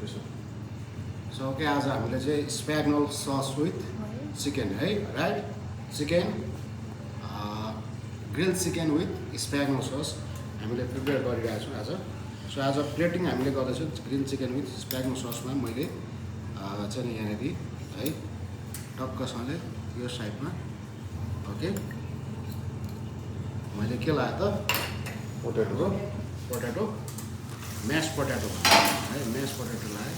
so okay आज हामीले चाहिँ स्प्यागनल सस विथ चिकन है right chicken grill chicken with espagnole sauce हामीले प्रिपेयर गरिरहेको छौँ आज सो आज प्लेटिङ हामीले गर्दैछौँ ग्रिल चिकन विथ स्प्यागनल ससमा मैले चाहिँ यहाँनिर है टक्कसँगले यो साइडमा ओके मैले के लगाएँ त पोटेटो म्यास पोटेटो है म्यास पोटेटो लगाएँ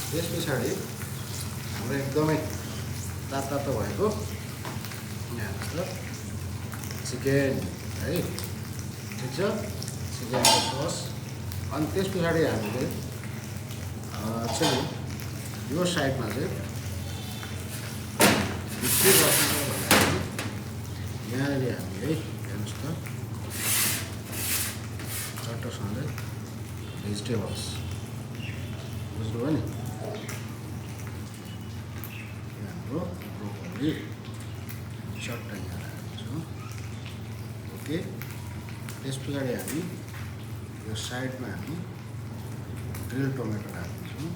त्यस पछाडि हाम्रो एकदमै तातो भएको यहाँ चिकन है ठिक छ चिकनको सस अनि त्यस पछाडि हामीले चाहिँ यो साइडमा चाहिँ के गर्छौँ भन्दाखेरि यहाँनिर हामी है हेर्नुहोस् त चट्टसँगले भेजिटेबल्स बुझ्नुभयो नि हाम्रो ब्रोकोली चट्ट यहाँ राख्छौँ ओके त्यस पछाडि हामी यो साइडमा हामी ग्रिल टोमेटो राख्छौँ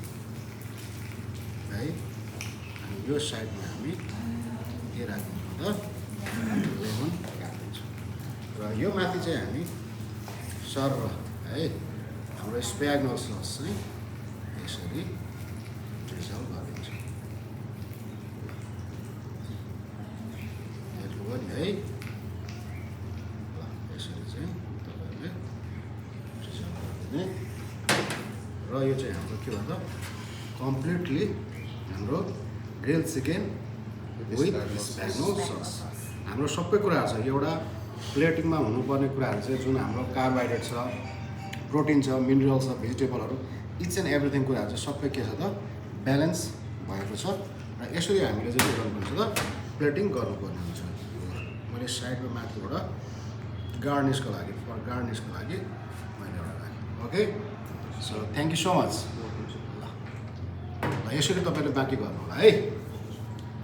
है अनि यो साइडमा हामी के राख्छौँ त लेमन राखिदिन्छौँ र यो माथि चाहिँ हामी सर है हाम्रो स्प्यागनल सस चाहिँ यसरी ड्रिजल गरिदिन्छौँ हेर्नुभयो नि है ल यसरी चाहिँ तपाईँहरूले ड्रिजल गरिदिने र यो चाहिँ हाम्रो के भन्छ कम्प्लिटली हाम्रो grill chicken with espagnole sauce हाम्रो सबै कुराहरू छ एउटा प्लेटिङमा हुनुपर्ने कुराहरू चाहिँ जुन हाम्रो कार्बोहाइड्रेट छ प्रोटिन छ मिनरल छ भेजिटेबलहरू इच एन्ड एभ्रिथिङ कुराहरू चाहिँ सबै के छ त ब्यालेन्स भएको छ र यसरी हामीले चाहिँ के गर्नुपर्छ त प्लेटिङ गर्नुपर्ने हुन्छ मैले साइडमा माथिबाट गार्निसको लागि फर गार्निसको लागि मैले एउटा राखेँ okay so thank you so much ल यसरी तपाईँले बाँकी गर्नु होला है